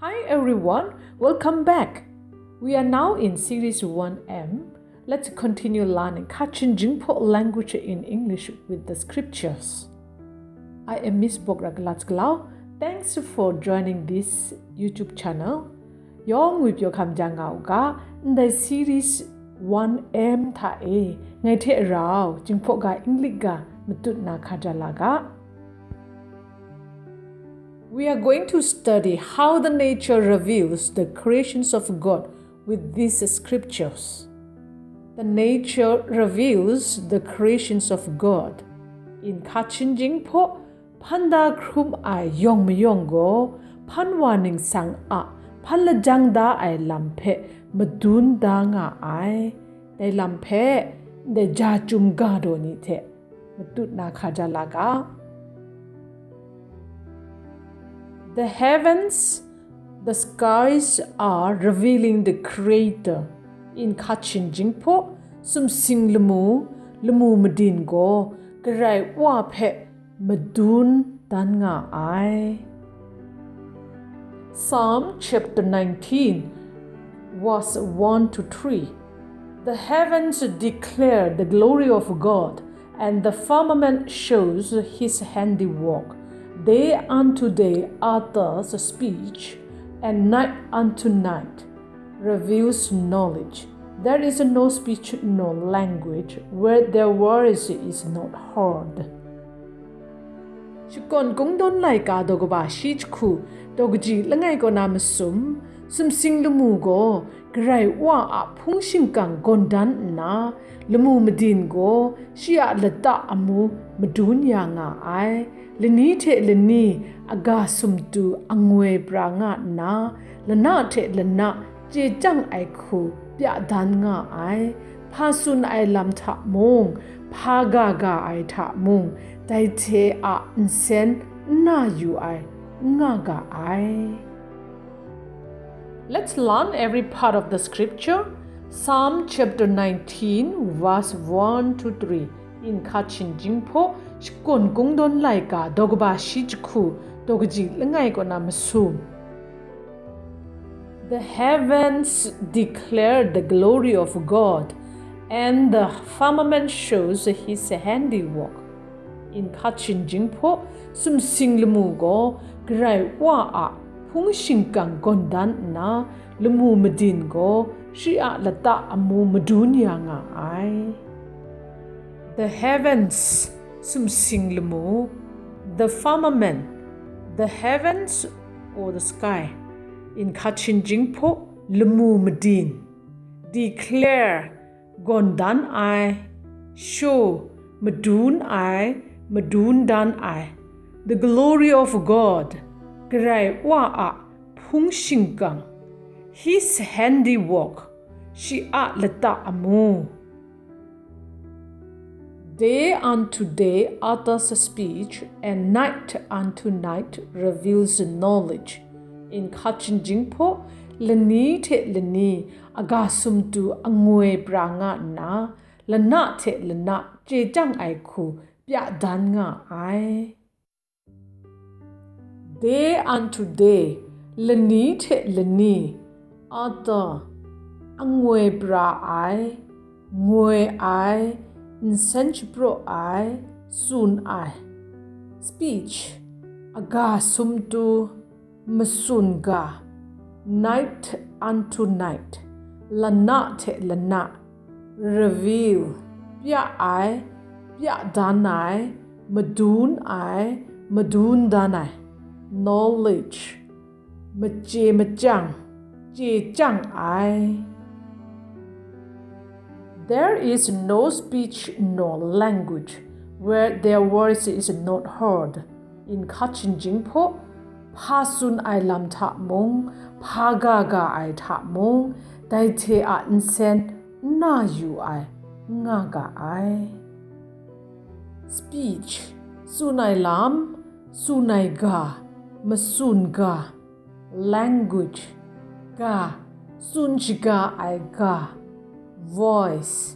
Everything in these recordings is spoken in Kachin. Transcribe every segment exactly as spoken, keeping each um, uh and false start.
Hi everyone, welcome back. We are now in series one M. Let's continue learning Kachin Jingpho language in English with the scriptures. I am Miss Bok Ragalat Galau. Thanks for joining this YouTube channel. Yawng ngwi pyaw hkam jang nga u ga, ndai series one M hta e, ngai hte rau, Jingpho ga English ga matut na hka ja la ga. We are going to study how the nature reveals the creations of God with these scriptures. The nature reveals the creations of God. In Kachin Jingpho, hpan da hkrum ai yawng mayawng gaw, hpan wa ningsang a hpan lajang da ai lam hpe madun da nga ai. Dai lam hpe, ndai ja chyum ga daw ni hte, matut na hka ja la ga. The heavens, the skies are revealing the Creator. In Kachin Jingpho, sumsing lamu, lamu madin gaw, Karai Wa hpe madun dan nga ai. Psalm chapter nineteen, verse one to three. The heavens declare the glory of God, and the firmament shows his handiwork. Day unto day utters speech, and night unto night reveals knowledge. There is no speech nor language where their voice is not heard. Shakawn Kungdawn laika daw kaba shi jahku, daw kaji langai kaw na masum, sumsing lamu gaw Karai Wa a hpung shingkang gawn dan nna, lamu madin gaw shi a lata amu madun ya nga ai. Lani hte lani aga sumtu angoi pra nga nna, lana hte lana chye chyang ai hku pya dan nga ai. Hpa tsun ai lam hta mung, hpa ga ga ai hta mung, dai hte a nsen n na yu ai, n nga ga ai. Let's learn every part of the scripture. Psalm chapter nineteen, verse one to three. In Kachin Jingpho, Shakawn Kungdawn laika daw kaba shi jahku, daw kaji langai kaw na masum. The heavens declare the glory of God, and the firmament shows his handiwork. In Kachin Jingpho, sumsing lamu gaw Karai Wa a hpung shingkang gawn dan nna, lamu madin gaw shi a lata amu madun ya nga ai. The heavens, sumsing lamu, the firmament, the heavens or the sky. In Kachin Jingpho, lamu madin, declare, gawn dan ai, show, madun ai, madun dan ai, the glory of God, Karai Wa a hpung shingkang, his handiwork, shi a lata amu. Day unto day utters speech, and night unto night reveals knowledge. In Kachin Jingpho, lani hte lani aga sumtu angoi pra nga nna, lana hte lana chye chyang ai hku pya dan nga ai. Day unto day, lani hte lani, utter, angoi pra ai, ngoi ai, nsen shapraw ai, tsun ai. Speech, aga sumtu, matsun ga, night unto night, lana hte lana, reveal, pya ai, pya dan ai, madun ai, madun dan ai, knowledge, machye machyang, chye chyang ai. There is no speech nor language where their voice is not heard. In Kachin Jingpho, hpa tsun ai lam hta mung, hpa ga ga ai hta mung, dai hte a nsen n na yu ai, n nga ga ai. Speech, tsun ai lam, tsun ai ga, matsun ga. Language, ga, tsun shaga ai ga. Voice,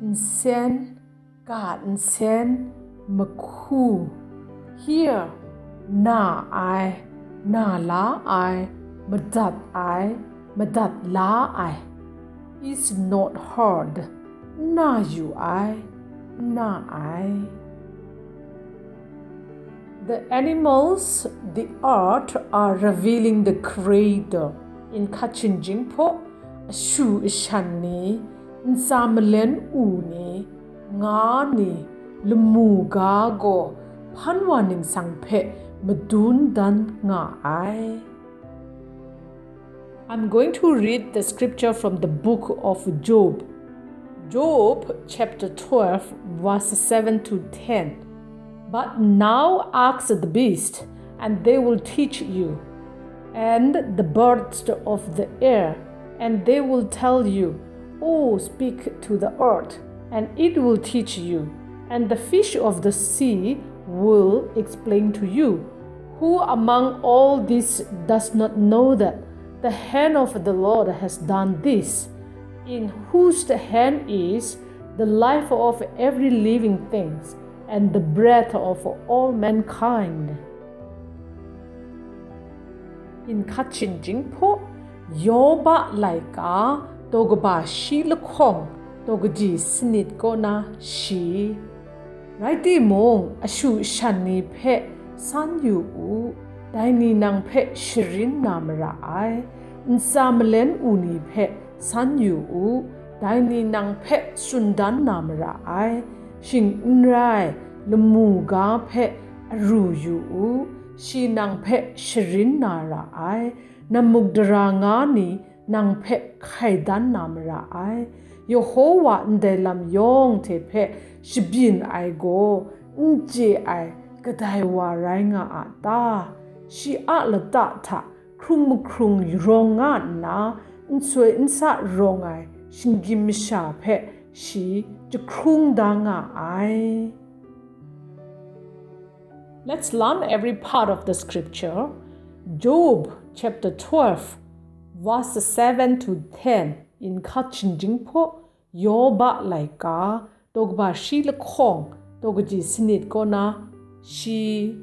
nsen, ga nsen, mahku. Hear, na ai, na la ai, madat ai, madat la ai, is not heard, n na yu ai, n na ai. The animals, the earth are revealing the Creator. N hkat hkyin jinghpaw, ashu ashan ni, ntsa malen u ni, nga ni, lamu ga gaw hpan wa ningsang hpe madun dan nga ai. I'm going to read the scripture from the book of Job. Job chapter twelve, verses seven to ten. But now ask the beast, and they will teach you, and the birds of the air, and they will tell you. Oh, speak to the earth, and it will teach you, and the fish of the sea will explain to you. Who among all these does not know that the hand of the Lord has done this, in whose hand is the life of every living thing, and the breath of all mankind? N hkat hkyin jinghpaw, Yoba laika, daw kaba shi lahkawng, daw kaji sanit kaw na shi. Rai timung, ashu shan ni hpe san yu u, dai ni nang hpe sharin na mara ai. Ntsa malen u ni hpe san yu u, dai ni nang hpe tsun dan na mara ai. Shing n rai, lamu ga hpe aru yu u, shi nang hpe sharin na ra ai. Namuk dara nga ni nang hpe hkai dan na mara ai. Yehova ndai lam yawng hte hpe shabyin ai gaw, n chye ai kadai wa rai nga a ta? Shi a lata hta hkrung mahkrung rawng nga nna, n soi n sa rawng ai shinggyim masha hpe shi jahkrung da nga ai. Let's learn every part of the scripture. Job chapter twelve, verses seven to ten. N hkat hkyin jinghpaw, Yoba laika, daw kaba shi lahkawng, daw kaji sanit kaw na shi.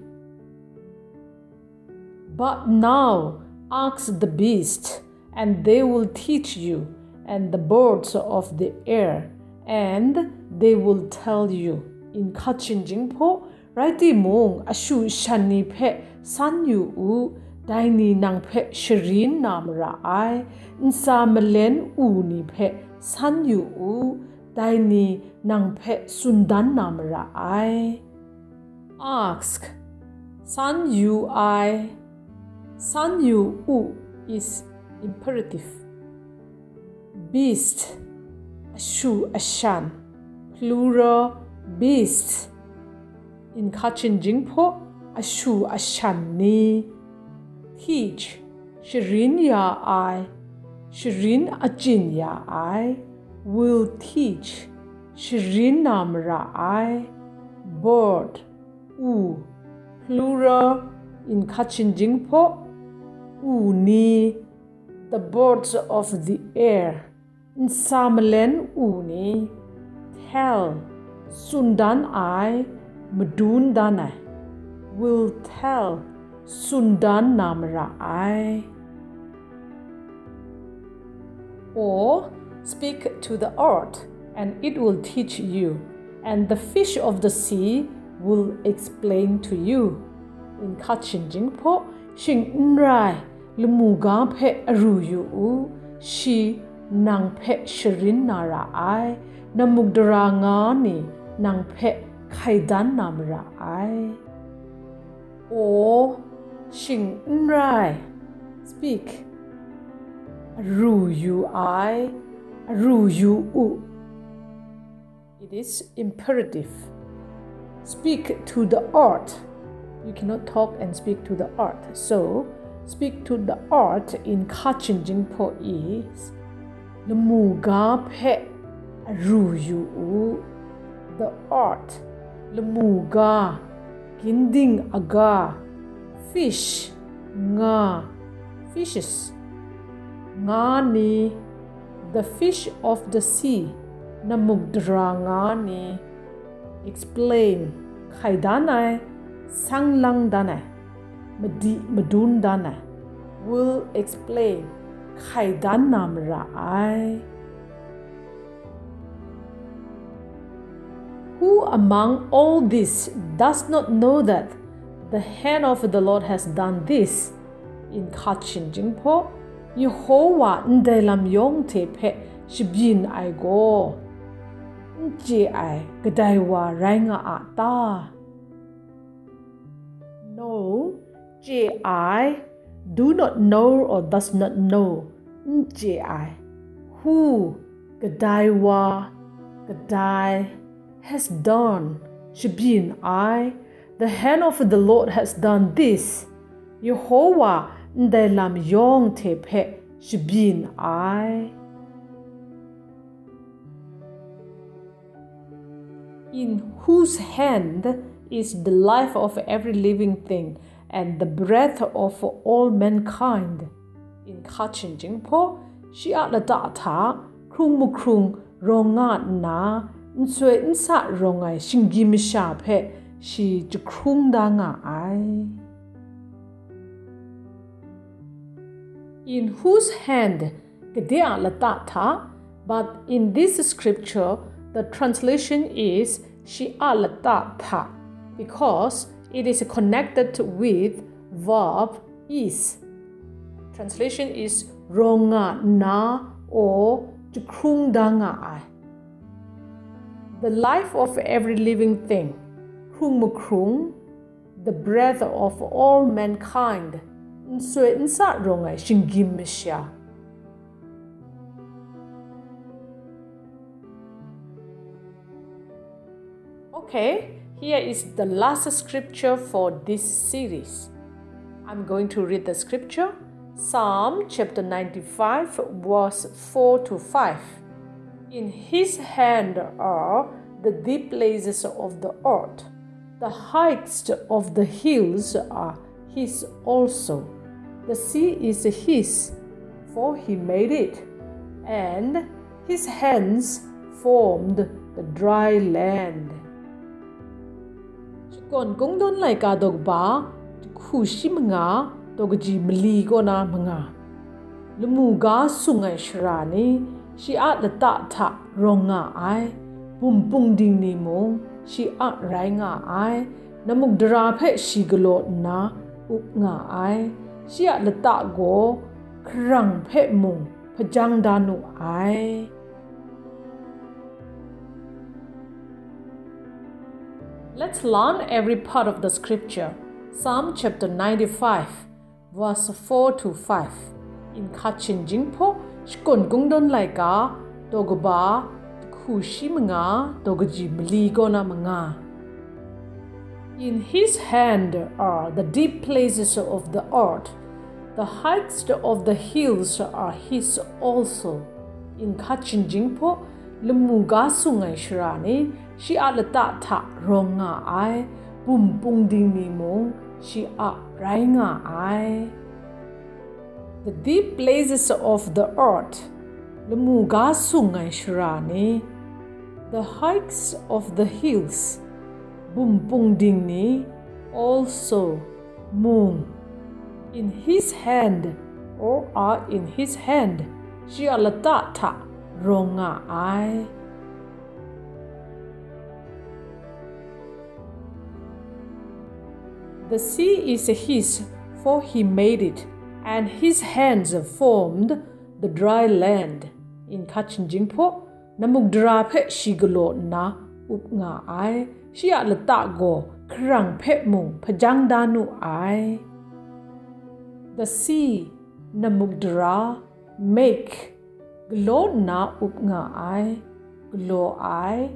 But now ask the beast, and they will teach you, and the birds of the air, and they will tell you. N hkat hkyin jinghpaw, rai timung, ashu shan ni hpe san yu u, dai ni nang hpe sharin na mara ai. Ntsa malen u ni hpe san yu u, dai ni nang hpe tsun dan na mara ai. Ask, san yu ai, san yu u is imperative. Beast, ashu ashan, plural, beast. N hkat hkyin jinghpaw, ashu ashan ni. Teach, sharin ya ai, sharin achyin ya ai. Will teach, sharin na mara ai. Bird, u, plural, n hkat hkyin jinghpaw, u ni. The birds of the air, ntsa malen u ni. Tell, tsun dan ai, madun dan ai. Will tell, tsun dan na mara ai. Or speak to the earth, and it will teach you, and the fish of the sea will explain to you. N hkat hkyin jinghpaw, shing n rai, lamu ga hpe aru yu u, shi nang hpe sharin na ra ai, namuk dara nga ni nang hpe hkai dan na mara ai. Or, shing n rai, speak, aru yu ai, aru yu u. It is imperative. Speak to the earth. You cannot talk and speak to the earth. So, speak to the earth in Kachin Jingpo is, lamu ga hpe aru yu u. The earth, lamu ga, ginding aga, fish, nga, fishes, nga ni, the fish of the sea, namuk dara nga ni, explain, hkai dan ai, sang lang dan ai, madi madun dan ai. will explain, hkai dan na mara ai. Who among all this does not know that the hand of the Lord has done this? In hka ching jing hpaw, Yehowa ndai lam yawng hte hpe shabyin ai gaw, n chye ai kadai wa rai nga a ta? No, chye ai, do not know or does not know, n chye ai. Who, kadai wa, kadai, has done, shabyin ai, the hand of the Lord has done this, Yehowa ndai lam yawng hte hpe shabyin ai. In whose hand is the life of every living thing and the breath of all mankind? In hka ching jing hpaw, shi a lata hta hkrung mahkrung rawng nga nna, n soi n sa rawng ai shinggyim masha hpe shi jahkrung da nga ai. In whose hand, kade a lata hta, but in this scripture, the translation is shi a lata hta, because it is connected with verb is. Translation is rawng nga nna or jahkrung da nga ai. The life of every living thing, hkrung mahkrung, the breath of all mankind, n soi n sa rawng ai shinggyim masha. Okay, here is the last scripture for this series. I'm going to read the scripture, Psalm chapter ninety-five, verse four to five. In his hand are the deep places of the earth. The heights of the hills are his also. The sea is his, for he made it, and his hands formed the dry land. Shakawn Kungdawn laika daw kaba, jahku shi manga, daw kaji mali kaw na manga. Lamu ga sung ai shara ni, shi a lata hta rawng nga ai, bum pung ding ni mung, shi a rai nga ai, namuk dara hpe shi galaw nna up nga ai, shi a lata gaw hkarang hpe mung hpajang da nu ai. Let's learn every part of the scripture. Psalm chapter ninety-five, verse four to five. In hka ching jing hpaw, Shakawn Kungdawn laika, daw kaba, jahku shi manga, daw kaji mali kaw na manga. In his hand are the deep places of the earth, the heights of the hills are his also. In hka ching jing hpaw, lamu ga sung ai shara ni, shi a lata hta rawng nga ai, bum pung ding ni mung, shi a rai nga ai. The deep places of the earth, lamu ga sung ai shara ni, the heights of the hills, bum pung ding ni, also, mung, in his hand, or are in his hand, shi a lata hta rawng nga ai. The sea is his, for he made it, and his hands formed the dry land. In hka ching jing hpaw, namuk dara hpe shi galaw nna up nga ai, shi a lata gaw hkarang hpe mung hpajang da nu ai. The sea, namuk dara, make, galaw nna up nga ai, galaw ai.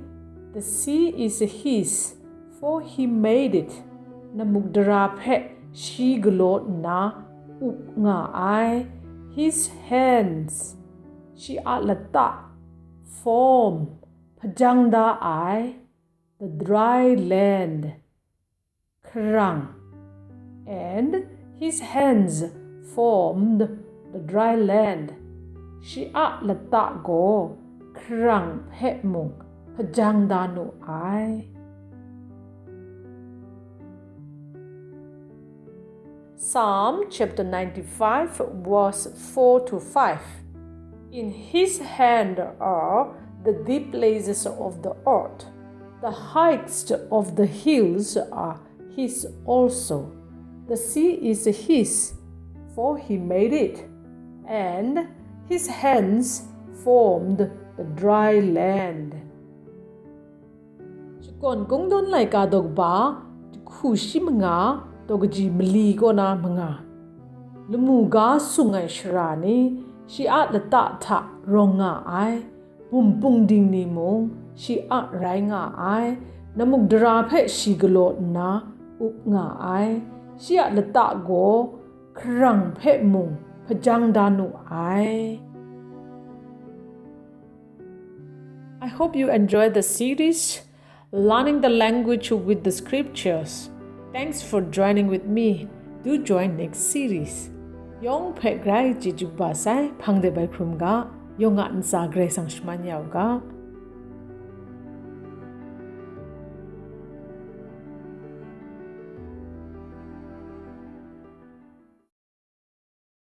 The sea is his, for he made it. Namuk dara hpe shi galaw nna up nga ai. His hands, shi a lata, form, hpajang da ai. The dry land, hkarang, and his hands formed the dry land. Shi a lata gaw hkarang hpe mung hpajang da nu ai. Psalm chapter ninety-five, verse four to five. In his hand are the deep places of the earth. The heights of the hills are his also. The sea is his, for he made it, and his hands formed the dry land. Shakawn Kungdawn laika daw kaba, jahku shi manga, daw kaji mali kaw na manga. Lamu ga sung ai shara ni, shi a lata hta rawng nga ai, bum pung ding ni mung, shi a rai nga ai, namuk dara hpe shi galaw nna up nga ai, shi a lata gaw hkarang hpe mung hpajang da nu ai. I hope you enjoy the series, Learning the Language with the Scriptures. Thanks for joining with me. Do join next series. Yawng hpe grai chyeju kaba sai, hpang de bai hkrum ga, yawng a ntsa Karai Kasang shaman ya u ga.